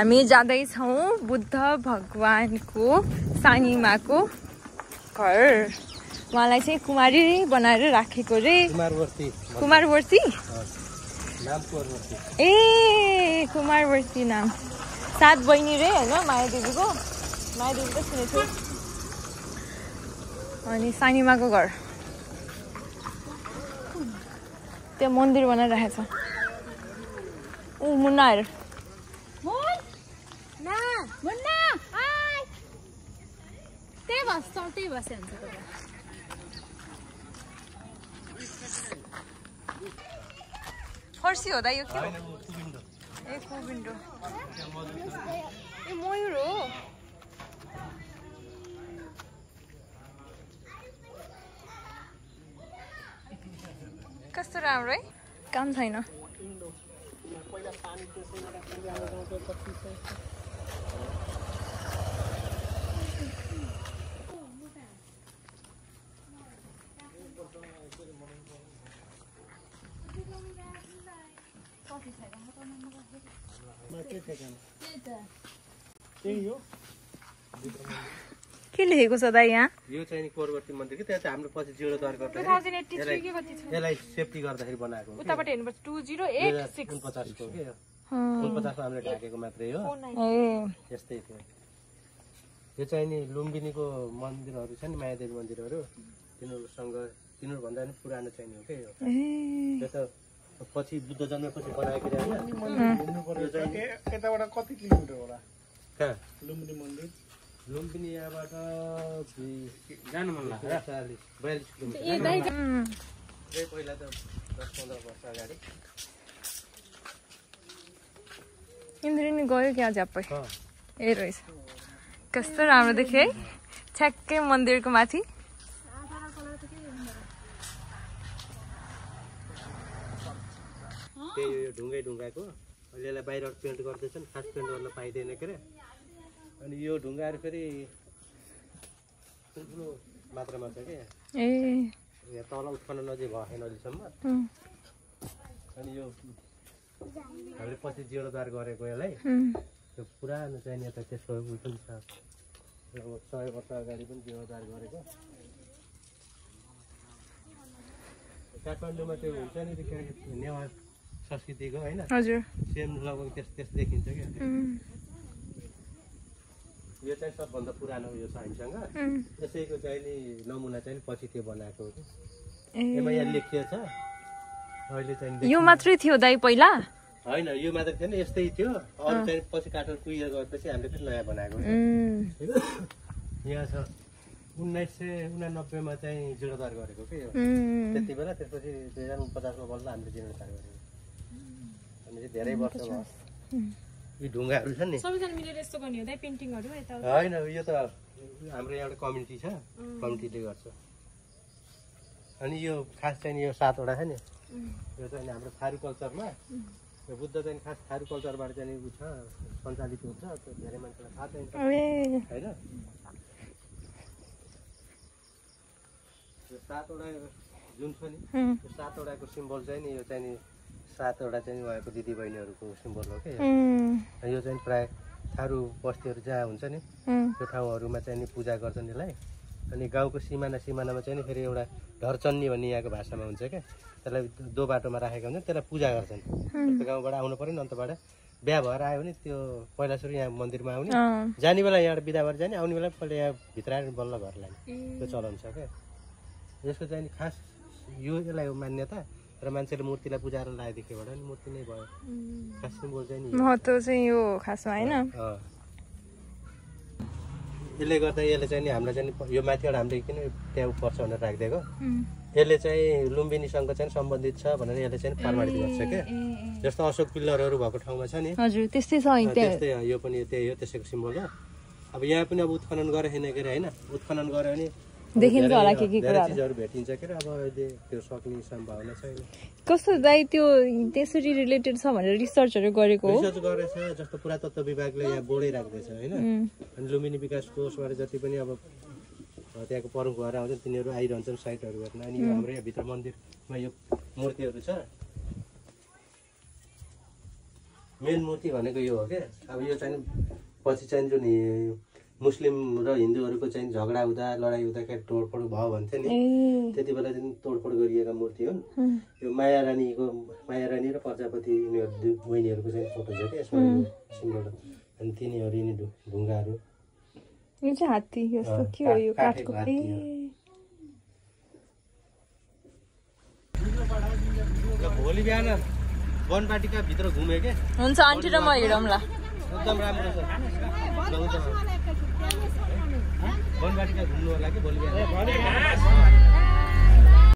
हामी जाँदैछौँ बुद्ध भगवानको सानीमाको घर। उहाँलाई चाहिँ कुमारी बनाएर राखेको रे। कुमारवर्ती ए कुमारवर्ती नाम। 7 बहिनी रे होइन मायादेवीको। मायादेवी त सुनेको छु। अनि सानीमाको घर त्यो मन्दिर बनाइराखेको छ। मुन्नाहरू फर्सी हो दा यो के हो? ए कुबिन्डो ए मयूर हो। कस्तो राम्रो है काम छैन। के लेखेको छ दा यहाँ? यो चाहिँ कोरवर्ती मन्दिर कि त्यहाँ हाम्रो पछि जीर्णोद्धार गर्दा 2083 के कति छ? यसलाई सेफ्टी गर्दाखेरि बनाएको हो। उताबाट हेर्नुपर्छ 2086 49 को के 49 हामीले ढाकेको मात्रै हो। यस्तै थियो। यो चाहिँ नि लुम्बिनीको मन्दिरहरू छ नि मायादेवी मन्दिरहरू तिनीहरू भन्दा पनि पुरानो चाहिँ हो के यो। यो त पछि बुद्ध जन्मेपछि बनाएको रे हैन। यताबाट कति किलोमिटर होला? कहाँ? लुम्बिनी मन्दिर। लुम्बिनी यहाँबाट जानु मन लाग्छ 42 किलोमिटर। पहिला त 10-15 वर्ष अगाडि इन्द्रिनी गयो क्या झ्याप्पै। ए रहेछ कस्तो राम्रो देख्यो है छ्याक्कै मन्दिरको माथि। त्यही यो ढुङ्गाको अहिले यसलाई बाहिर पेन्ट गर्दैछन्। खास पेन्ट गर्न पाइँदैन के अरे। अनि यो ढुङ्गाहरू फेरि ठुलो मात्रामा छ क्या। यहाँ तल उत्खनन नजिक भएको छैन अहिलेसम्म। अनि यो हामीले पछि जीर्णोद्धार गरेको यसलाई त्यो पुरानो चाहिँ यता त्यसको उयो पनि छ। 100 वर्ष अगाडि पनि जीर्णोद्धार गरेको। काठमाडौँमा त्यो हुन्छ नि त्यो नेवार संस्कृतिको होइन सेम लगभग त्यस देखिन्छ क्या। यो चाहिँ सबभन्दा पुरानो यो छ हामीसँग। त्यसैको चाहिँ नि नमुना चाहिँ पछि त्यो बनाएको हो कि। यसमा यहाँ लेखिएको छ। अहिले चाहिँ यो मात्रै थियो दाइ पहिला? होइन यो मात्रै थिएन यस्तै थियो। अरू चाहिँ पछि काठमाडौँ कुहिएर गएपछि हामीले पनि नयाँ बनाएको। यहाँ छ 1989 मा चाहिँ जीर्णोद्धार गरेको के यो। त्यति बेला त्यसपछि 2049 मा बल्ल हामीले जीर्णोद्धार गरेको। अनि धेरै वर्ष भयो। यो ढुङ्गाहरू छ नि सबैजना मिलेर यस्तो गर्ने हो दाइ पेन्टिङहरु यता? होइन यो त हाम्रो एउटा कम्युनिटी छ। कमिटीले गर्छ। अनि यो खास चाहिँ यो 7 वटा छ नि यो चाहिँ हाम्रो थारू कल्चरमा यो बुद्ध चाहिँ खास थारू कल्चरबाट चाहिँ उ छ सञ्चालित हुन्छ। त्यो धेरै मान्छेलाई थाहा छैन हैन। यो 7 वटा जुन छ नि यो 7 वटाको सिम्बल चाहिँ नि यो चाहिँ नि 7 वटा चाहिँ उहाँको दिदीबहिनीहरूको सिम्बल हो क्या। यो चाहिँ प्राय थारू बस्तीहरू जहाँ हुन्छ नि त्यो ठाउँहरूमा चाहिँ नि पूजा गर्छन् यसलाई। अनि गाउँको सिमानामा चाहिँ नि फेरि एउटा ढरचन्नी भन्ने यहाँको भाषामा हुन्छ क्या। त्यसलाई दो बाटोमा राखेको हुन्छ त्यसलाई पूजा गर्छन्। त्यो गाउँबाट आउनु पर्यो नि अन्तबाट बिहा भएर आयो भने त्यो पहिला सुरु यहाँ मन्दिरमा आउने जाने बेला यहाँबाट बिदा भएर जाने आउने बेला पहिला यहाँ भित्र आएर बल्ल घर लाने त्यो चलन छ क्या। यसको चाहिँ खास यो यसलाई हो मान्यता। र मान्छेले मूर्तिलाई पुजाएर लगाएदेखिबाट नि मूर्ति नै भयो। खास सिम्बल चाहिँ नि महत्त्व चाहिँ यो खासमा हैन। यसले गर्दा यसले चाहिँ नि हामीलाई चाहिँ यो माथिबाट हामीले किन त्यहाँ पर्छ भनेर राखिदिएको। यसले चाहिँ लुम्बिनीसँग चाहिँ सम्बन्धित छ भनेर यसले चाहिँ प्रमाणित गर्छ क्या। जस्तो अशोक पिल्लरहरू भएको ठाउँमा छ नि हजुर त्यस्तै छ। त्यस्तै यो पनि त्यही हो त्यसैको सिम्बल हो। अब यहाँ पनि अब उत्खनन गरेन के अरे होइन। उत्खनन गऱ्यो भने देखिन्छ होला के कुरा चीजहरु भेटिन्छ के अब अहिले त्यो सक्ने सम्भावना छैन। कस्तो दाइ त्यो त्यसरी रिलेटेड छ भनेर रिसर्चहरु गरेको हो? रिसर्च गरेछ जस्तो पुरातत्व विभागले यहाँ बोर्डै राख्दैछ हैन। अनि लुम्बिनी विकास कोषबाट जति पनि अब त्यहाँको प्रमुखहरु आउँछन् तिनीहरु आइरहन्छन् साइटहरु हेर्न। अनि यो हाम्रो यहाँ भित्र मन्दिरमा यो मूर्तिहरु छ। मेन मूर्ति भनेको यो हो क्या। अब यो चाहिँ पछि चाहिँ जुन मुस्लिम र हिन्दूहरूको चाहिँ झगडा हुँदा लडाइँ हुँदाखेरि तोडफोड भयो भन्छ नि, त्यति बेला चाहिँ तोडफोड गरिएका मूर्ति हुन्। यो माया रानी र प्रजापति यिनीहरू बहिनीहरूको चाहिँ फोटो छ क्या यसमा सिम्बल। अनि तिनीहरू यिनी ढुङ्गाहरू। यो चाहिँ हात्ती जस्तो के हो यो काठको? भोलि बिहान वनपाटीका भित्र घुमे के। हुन्छ आन्टी र म हिँडौँला। एकदम राम्रो छ। वनपाटीका घुम्नु होला कि भोलि बिहान।